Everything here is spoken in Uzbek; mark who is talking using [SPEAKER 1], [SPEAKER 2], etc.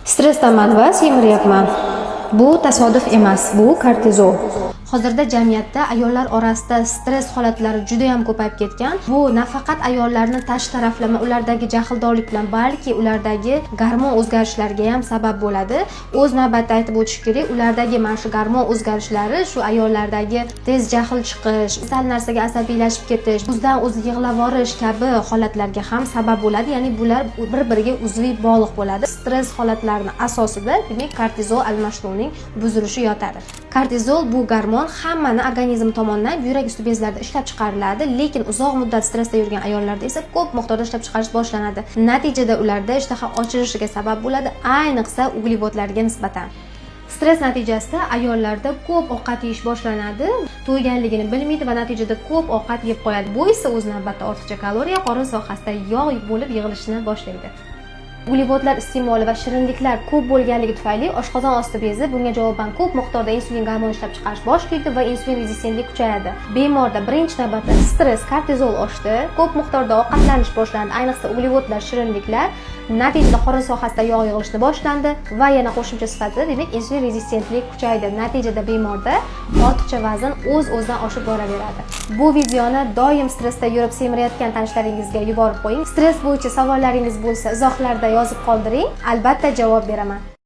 [SPEAKER 1] Stressdaman va semiryapman. Bu tasodif emas, bu kortizol. Hozirda jamiyatda ayollar orasida stress holatlari juda ham ko'payib ketgan. Bu nafaqat ayollarni tashqi taraflama ulardagi jahldorlik bilan, balki ulardagi gormon o'zgarishlariga ham sabab bo'ladi. O'z navbatida aytib o'tish kerak, ulardagi mana shu gormon o'zgarishlari shu ayollardagi tez jahl chiqish, sal narsaga asabiylashib ketish, o'zidan o'zi yig'lavorish kabi holatlarga ham sabab bo'ladi. Ya'ni bular bir-biriga uzviy bog'liq bo'ladi. Stress holatlarini asosida, demak, kortizol almashinuvining buzilishi yotadi. Kortizol bu gormon hammani organizm tomonidan buyrak usti bezlarida ishlab chiqariladi, lekin uzoq muddat stressda yurgan ayollarda esa ko'p miqdorda ishlab chiqarish boshlanadi. Natijada ularda ishtaha ochilishiga sabab bo'ladi, ayniqsa uglevodlarga nisbatan. Stress natijasida ayollarda ko'p ovqat yeyish boshlanadi, to'yganligini bilmaydi va natijada ko'p ovqat yeb qo'yadi. Bu esa o'z navbatida ortiqcha kaloriya qorin sohasida yog' bo'lib yig'ilishni boshlaydi. Uglevodlar iste'moli va shirinliklar ko'p bo'lganligi tufayli oshqozon osti bezi bunga javoban ko'p miqdorda insulin gormon ishlab chiqarish boshlaydi va insulin rezistentlik kuchayadi. Bemorda birinchi navbatda stress, kortizol oshdi, ko'p miqdorda ovqatlanish boshlandi, ayniqsa uglevodlar, shirinliklar. Natijada qorin sohasida yog' yig'ilishni boshlandi va yana qo'shimcha sifatida, demak, insulin rezistentlik kuchaydi. Natijada bemorda ortiqcha vazn o'z-o'zidan oshib boraveradi. Bu videoni doim stressda yurib semirayotgan tanishlaringizga yuborib qo'ying. Stress bo'yicha savollaringiz bo'lsa, izohlarda yozib qoldiring. Albatta javob beraman.